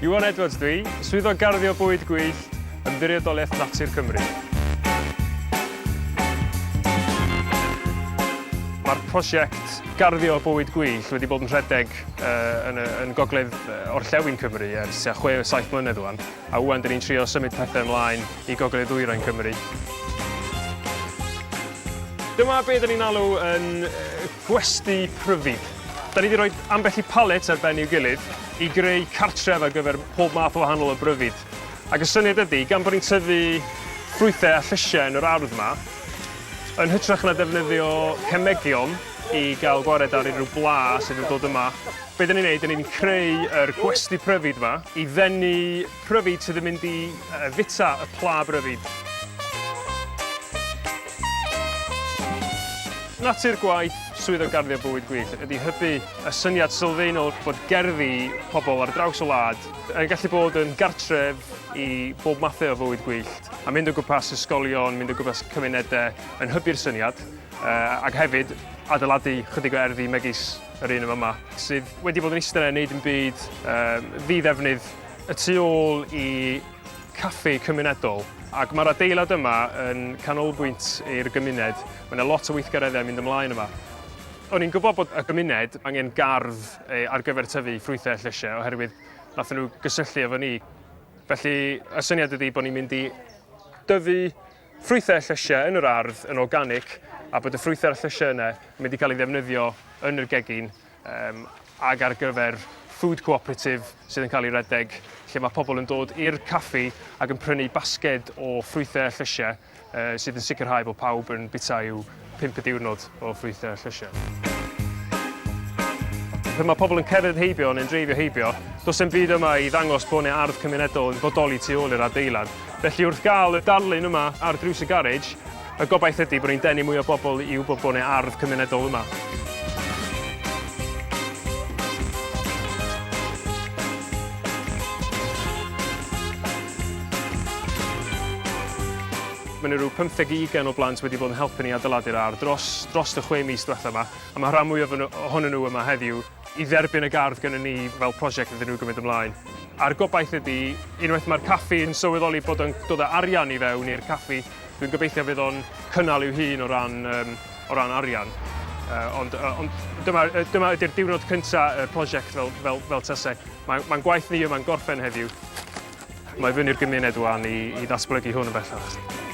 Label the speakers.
Speaker 1: Iwan Edwards dwi, Swyddog Garddio Bwyd Gwyllt, Ymddiriedolaeth Natur Cymru. Mae'r prosiect Garddio Bywyd Gwyllt wedi bod yn rhedeg uh, yn, yn gogledd orllewin Cymru ers tua 6-7 mlynedd wan, a wan dyn ni'n trio symud pethau ymlaen i gogledd ddwyrain Cymru. Dyma be dyn ni'n alw yn gwesty pryfid. Da ni wedi rhoi ambell i palet ar ben i'w gilydd i greu cartref ar gyfer pob math o wahanol o bryfid. Ac y syniad ydy, gan bod ni'n tyfu ffrwythau a llysiau yn yr ardd yma, yn hytrach na defnyddio cemegion i gael gwared ar unrhyw bla sydd yn dod yma, be dyn ni'n neud, dyn ni'n creu yr gwesty pryfid yma i ddenu pryfid sydd yn mynd i fita y pla bryfid. Natur gwaith Swyddog Garddio Bywyd Gwyllt ydy hybu y syniad sylfaenol bod gerddi pobl ar draws y wlad yn gallu bod yn gartref i bob mathau o fywyd gwyllt a mynd o gwmpas ysgolion, mynd o gwmpas cymunedau yn hybu'r syniad ac hefyd adeiladu chydig o erddi megis yr un yma sydd wedi bod yn eistedd yna yn neud yn byd ddi-ddefnydd y tu ôl i caffi cymunedol ac mae'r adeilad yma yn canolbwynt i'r gymuned. Mae yna lot o weithgareddau yn mynd ymlaen yma. O'n i'n gwybod bod y gymuned angen gardd ar gyfer tyfu ffrwythau a llysiau oherwydd nathon nhw gysylltu efo ni. Felly y syniad ydy bod ni'n mynd i dyfu ffrwythau a llysiau yn yr ardd yn organic a bod y ffrwythau a'r llysiau yna yn mynd i cael ei ddefnyddio yn yr gegin um, ac ar gyfer food cooperative sydd yn cael ei redeg lle mae pobl yn dod i'r caffi ac yn prynu basged o ffrwythau a llysiau uh, sydd yn sicrhau bod pawb yn bita i'w pump y diwrnod o ffrwythau a llysiau. Pan mae pobl yn cerdded heibio neu'n dreifio heibio, does dim byd yma i ddangos bod yna ardd cymunedol yn bodoli tu ôl i'r adeilad. Felly wrth gael y darlun yma ar drws y garej, Y gobaith ydy bod ni'n denu mwy o bobl i wybod bod 'na ardd cymunedol yma. Mae 'na rhyw 15 i 20 o blant wedi bod yn helpu ni adeiladu'r ardd dros, dros y chwe mis diwetha yma, a mae rhan mwyaf ohonyn nhw yma heddiw i dderbyn y gardd gynnon ni fel prosiect iddyn nhw gymryd ymlaen. A'r gobaith ydy, unwaith mae'r caffi yn sylweddoli bod o'n dod â arian i fewn i'r caffi, Dwi'n gobeithio fydd o'n cynnal i'w hun o ran, um, o ran arian. Uh, ond uh, ond dyma, dyma ydy'r diwrnod cyntaf y prosiect fel, fel, fel tase. Mae'n mae gwaith ni yma'n gorffen heddiw. Mae fyny'r gymuned wan i, i ddatblygu hwn yn bellach.